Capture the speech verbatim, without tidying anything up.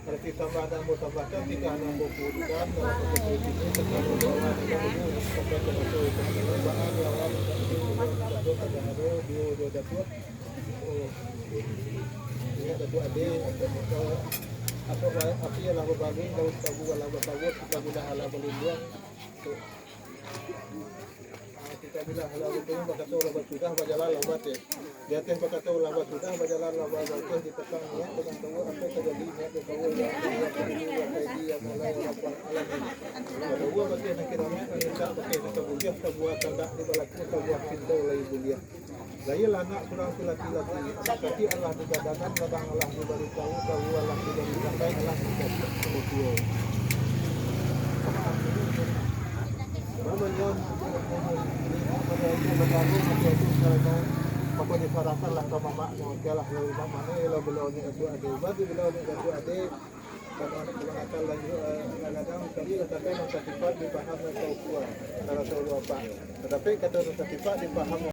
Berarti tambah dan bertambahkan, tiga enam puluh dan, Ingat Datuak Ade, atau api alah babali, daun sagu alah basawah, kita mudah alah balinduang. Ah, kita bilang lah, itu bakato lah basudah, bajalan lah bateh. Di ateh bakato lah basudah, bajalan lah bateh, di petang niat dengan tahu apa terjadi, niat dengan tahu yang terjadi, yang terjadi, yang mulai lapar alam. Tahu bateh nak kira niat, nak minta bateh nak tabuliah, tabuah tandak di balaku, tabuah pintu lai buliah. Lahirlah anak surang si laki-laki, tapi alah digadangkan, gadang alah dibaritahu, tahu alah dibaritakan, alah dikasih sama tuo. Mako disarahkanlah ka mamaknyo, okelah, lalu mak mano, iyo lah, beliau ni Datuak Ade, bagi beliau ni Datuak Ade, Kadang-kadang, kadang-kadang, kami letakkan nan sasifat dipaham nan saukuran, nan sauluah apak. Tatapi kato nan sasifat dipaham